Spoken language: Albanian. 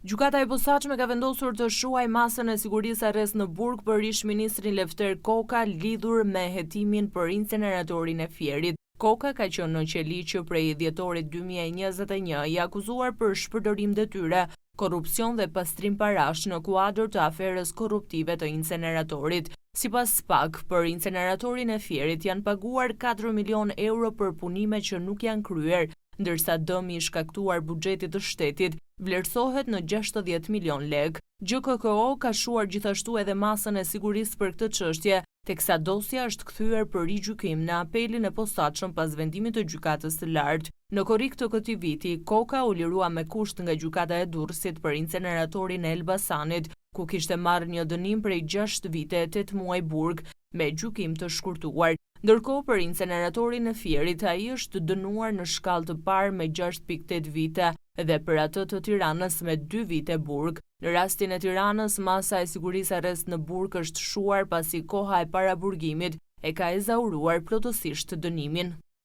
Gjykata e Posaçme ka vendosur të shuajë masën e sigurisë arrest në burg për ish-ministrin Lefter Koka lidhur me hetimin për inceneratorin e Fierit. Koka ka qenë në qeli që prej dhjetorit 2021, i akuzuar për shpërdorim detyre, korrupsion dhe pastrim parash në kuadër të aferës korruptive të inceneratorit. Sipas SPAK, për inceneratorin e Fierit janë paguar 4 milionë euro për punime që nuk janë kryer, ndërsa dëmi i shkaktuar buxhetit të shtetit vlerësohet në 60 milionë lekë. GJKKO ka shuar gjithashtu edhe masën e sigurisë për këtë çështje, teksa dosja është kthyer për rigjykim në Apelin e Posaçëm pas vendimit të Gjykatës së Lartë. Në korrik të këtij viti, Koka u lirua me kusht nga Gjykata e Durrësit për inceneratorin e Elbasanit, ku kishte marrë një dënim prej 6 vite e 8 muaj burg me gjykim të shkurtuar. Ndërkohë për inceneratorin e Fierit, ai është dënuar në shkallë të parë me 6.8 vite dhe për atë të Tiranës me 2 vite burg. Në rastin e Tiranës, masa e sigurisë arrest në burg është shuar pasi koha e paraburgimit e ka ezauruar plotësisht dënimin.